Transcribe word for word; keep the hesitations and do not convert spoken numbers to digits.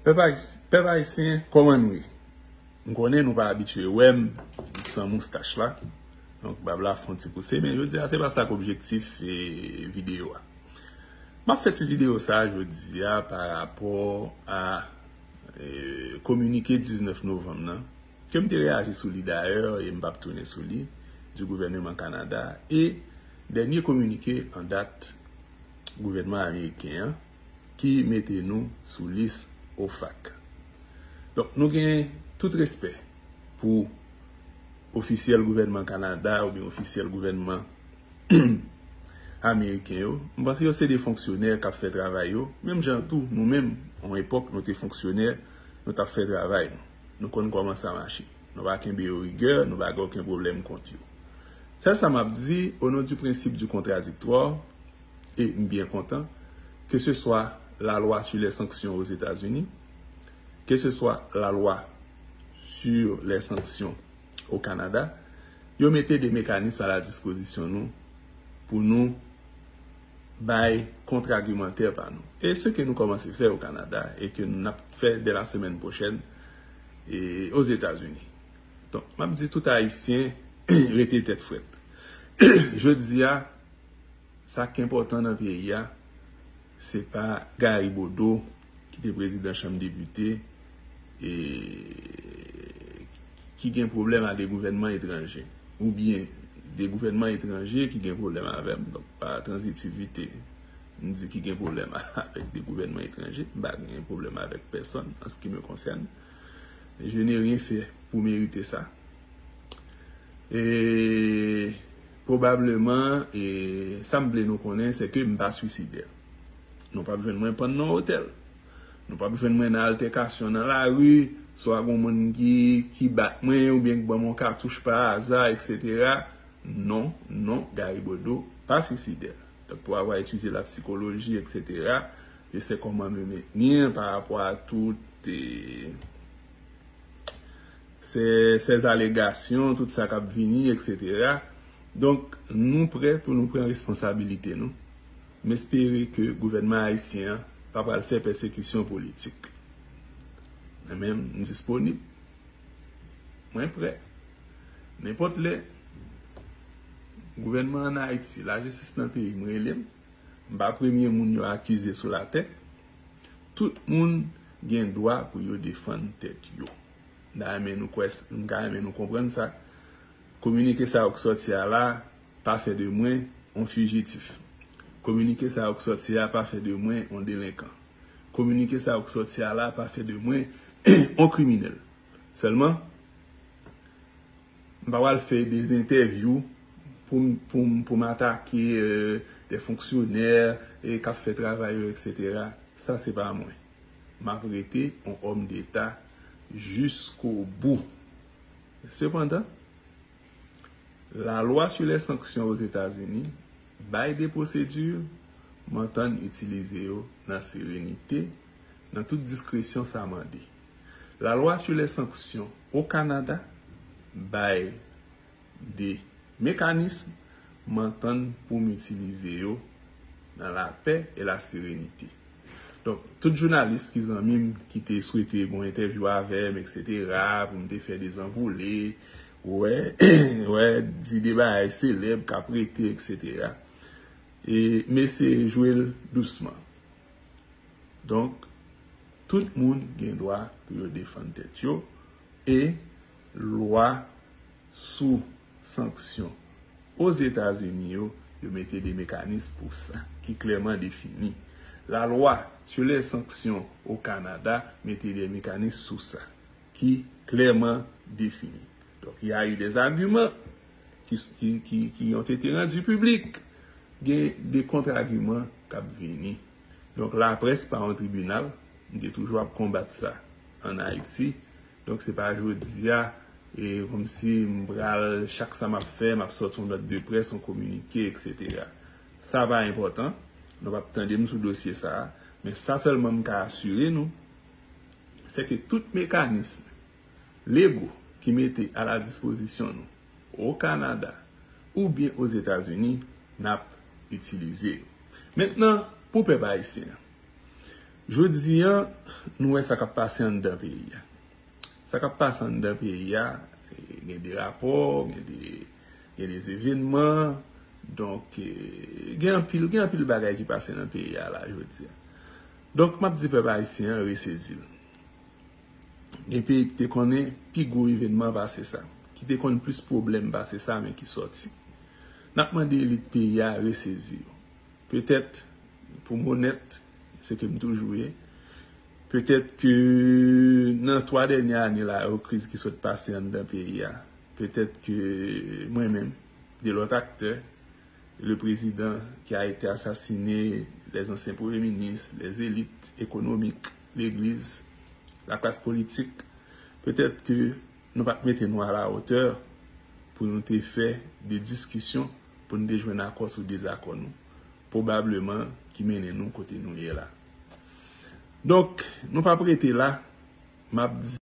Pèp ayis- pèp ayisyen, kòman nou ye? M konnen nou pa abitye wè m san moustach la. Donk, bab la fè yon ti pouse, men jodi a, se pa sa k objektif e, videyo a. M ap fè ti videyo sa a jodi a pa rapò a e, kominike diznèf novanm nan, ke m te reyaji sou li dayè, e m p ap tounen sou li, di gouvèneman Kanada, e dènye kominike an dat gouvènman ameriken an, ki mete nou sou lis OFAC. Donk, nou gen tout respè pou ofisyèl gouvènman Kanada oubyen ofisyèl gouvènman ameriken yo. M panse yo se de fonksyonè k ap fè travay yo. Menm jan tou, nou menm, yon epòk, nou te fonksyonè, nou t ap fè travay nou. Nou konn kòman sa mache. Nou pa kenbe yo rigè, nou pa gen okenn pwoblèm kont yo. Sèl sa m ap di, au nom du principe du contradictoire, e m byen kontan, que ce soit la loi sur les sanctions aux États-Unis, que ce soit la loi sur les sanctions au Canada, yo mete de mekanism a la dispozisyon nou pou nou bay kontragimantè pa nou. E se ke nou kòmanse fè o Kanada e ke n ap fè dè la semèn pwochèn e Ozetazini. Donk, m ap di tout Ayisyen rete tèt frèt. Jodi a, sa k enpòtan nan peyi a, se pa Gary Bodeau ki te prezidan chanm depite e ki gen pwoblèm a de gouvènman etranje, oubyen de gouvènman etranje ki gen pwoblèm avè m. Donk, pa tranzitivite, m di ki gen pwoblèm avèk de gouvènman etranje. M pa gen pwoblèm avèk pèsonn, an ce qui me concerne. Je n'ai rien fait pour mériter ça. E pwobableman, e sa m vle nou konnen, se ke m pa swisidè. Nou p ap jwenn mwen pann nan otèl. Nou p ap jwenn mwen nan altèkasyon nan lari, swa gon moun ki, ki bat mwen oubyen ki ban m yon katouch pa aza, etsetera. Non, non, Gary Bodeau pa swisidè. Donk, pour avoir étudié la psychologie, etsetera, je sais comment me maintenir par rapport à tout, eh, ces, ces allégations, tout sa k ap vini, etsetera. Donk, nou prè pou nou pran responsabilite nou. M espere ke gouvènman ayisyen an pa pral fè pèsekisyon politik. Mwen menm, m disponib. Mwen prè. Nenpòt lè, gouvènman ann Ayiti, lajistis nan peyi m rele m, m pa premye moun yo akize sou latè. Tout moun gen dwa pou yo defann tèt yo. M ta renmen nou kwè, m ta renmen nou konprann sa. Kominike sa yo k sòti a la pa fè de mwen yon fijitif. Kominike sa yo k sòti a pa fè de mwen yon delenkan. Kominike sa yo k sòti a la pa fè de mwen yon kriminèl. Sèlman, m pa pral fè de entèvyou pou m, pou m, pou m atake, euh, de fonksyonè, e k ap fè travay yo, etsetera. Sa se pa mwen. M ap rete yon òm deta jiskobou. Sepandan, la loi sur les sanctions aux États-Unis bay de pwosedi, m antann itilize yo nan serenite, nan tout diskresyon sa mande. La loi sur les sanctions au Canada bay de mekanism, m antann pou m itilize yo nan lapè e la serenite. Donk, tout jounalis ki zanmi m, ki te swete gon entèvyou avè m, etsetera, pou m te fè dezanvole, wè, wè, di de bagay selèb k ap rete, etsetera. E m eseye jwe l dousman. Donk, tout moun gen dwa pou yo defann tèt yo, e lwa sou sanksyon Ozetazini yo, yo mete de mekanis pou sa, ki klèman defini. La loi sur les sanctions au Canada mete de mekanis sou sa, ki klèman defini. Donk, il y a eu des arguments qui, qui, qui, qui ont été rendus publics. Gen de kontragiman k ap vini. Donk, laprès pa yon tribinal. M te toujou ap konbat sa ann Ayiti. Donk, se pa jodi a, e kòmsi m pral, chak sa m ap fè, m ap sòti yon nòt de près, yon kominike, etsetera. Sa pa enpòtan. Nou p ap tande m sou dosye sa a. Men sa sèlman m ka asire nou, se ke tout mekanism lego ki mete a la dispozisyon nou o Kanada oubyen Ozetazini, n ap itilize yo. Mentnan, pou pèp ayisyen an, Jodi a, nou wè sa k ap pase anndan peyi a. Sa k ap pase anndan peyi a, gen de rapò, gen de, gen de evènman, donk, gen anpil, gen anpil bagay ki pase nan peyi a la jodi a. Donk, m ap di pèp ayisyen an resezi l. Gen peyi ki te konnen pi gwo evènman pase sa, ki te konn plis pwoblèm pase sa, men ki sòti. N ap mande elit peyi a resezi yo. Petèt, pou m onèt, se ke m toujou ye, petèt ke nan twa dènye ane la yo, kriz ki sot pase anndan peyi a, petèt ke mwen menm, de lòt aktè, le président qui a été assassiné, les anciens premiers ministres, les élites économiques, legliz, laklas politik, petèt ke nou pa t mete nou a la otè pou nou te fè de diskisyon, pou nou te jwenn akò sou dezakò nou, pwobableman ki mennen nou kote nou ye la. Donk, nou p ap rete la, m ap di